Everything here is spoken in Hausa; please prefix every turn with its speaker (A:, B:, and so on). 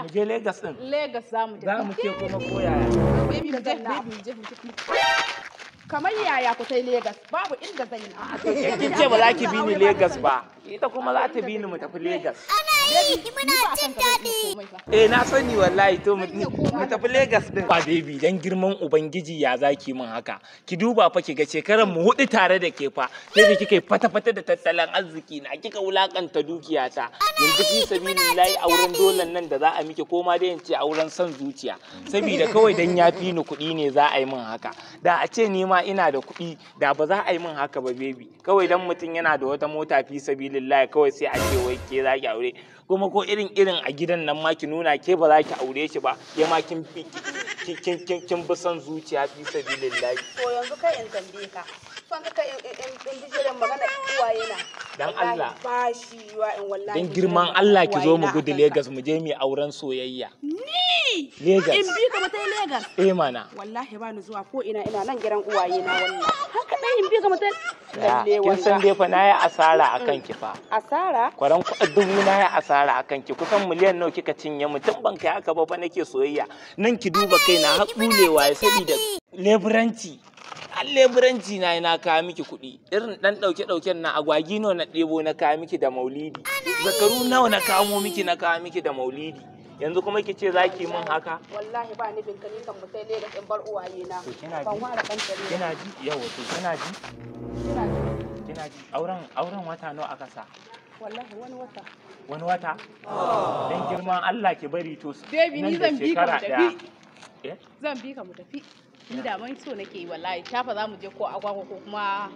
A: Mu je Lagos din.
B: Lagos za mu tafi.
A: Za mu ce kuma ko yaya?
B: Baby, mu je, baby, mu je, mu je.
C: Kamar yaya ku tai Lagos? Babu inda zan yi.
A: Kin ce ba za ki bi ni Lagos ba. Ita kuma za ta bi ni mu tafi Lagos.
D: Ana yi muna jin daɗi.
A: Eh, na sani wallahi. To mu tafi Lagos din. Ba baby, dan girman ubangiji ya zaki min haka? Ki duba fa ki ga shekaran mu 4 tare da ke fa. Sai da kika yi fata-fata da tattalin arziki na, kika wulakanta dukiyata. Yanzu fi sabilillahi auren dolan nan da za a miki, ko ma dai in ce auren son zuciya. Saboda kawai dan ya fi ni kuɗi ne za a yi min haka. Da a ce ni ma ina da kuɗi, da ba za a yi min haka ba, baby. Kawai dan mutum yana da wata mota, fi sabilillahi, kawai sai a ce wai ke za ki aure. Kuma ko irin a gidan nan ma ki nuna ke ba za ki aure shi ba, ke ma kin fi kin bi son zuciya, fi sabilillahi.
C: To yanzu kai, in tambaye ka. Son ka kai in bijirin magana uwaye na.
A: Dan Allah.
C: Ba shi wa in wallahi.
A: Dan girman Allah ki zo mu gudu Lagos, mu je mu auren soyayya.
C: Ni?
A: Lagos.
C: In bi ka mu tai Lagos?
A: Eh mana.
C: Wallahi ba ni zuwa ko ina, ina nan gidan uwaye na wallahi. Haka dai in bi ka mu tai.
A: Kin san dai fa na yi asara akan ki fa.
C: Asara?
A: Kwaran kuɗa dubu na yi asara akan ki, kusan miliyan nawa kika cinye mutum ban kai haka ba fa nake soyayya. Nan ki duba kaina har bulewa saboda leburanci. An leburanci na na kawo miki kuɗi. Irin ɗan ɗauke ɗauken na agwagi nawa na ɗebo na kawo miki da maulidi. Zakaru nawa na kamo miki na kawo miki da maulidi. Yanzu kuma ki ce za ki min haka?
C: Wallahi ba ni binka, ni kan mu tai Lagos in bar uwaye na.
A: To kina ji?
C: Ban ware kan tare.
A: Kina ji? Yawa, to kina ji?
C: Kina ji.
A: Kina ji? Auren wata nawa aka sa?
C: Wallahi wani wata.
A: Wani wata? Dan girman Allah ki bari to.
B: Baby, ni zan bi ka mu tafi.
A: Eh?
B: Zan bi ka mu tafi. Ni da man so nake yi wallahi. Tafa za mu je ko agwagwa ko kuma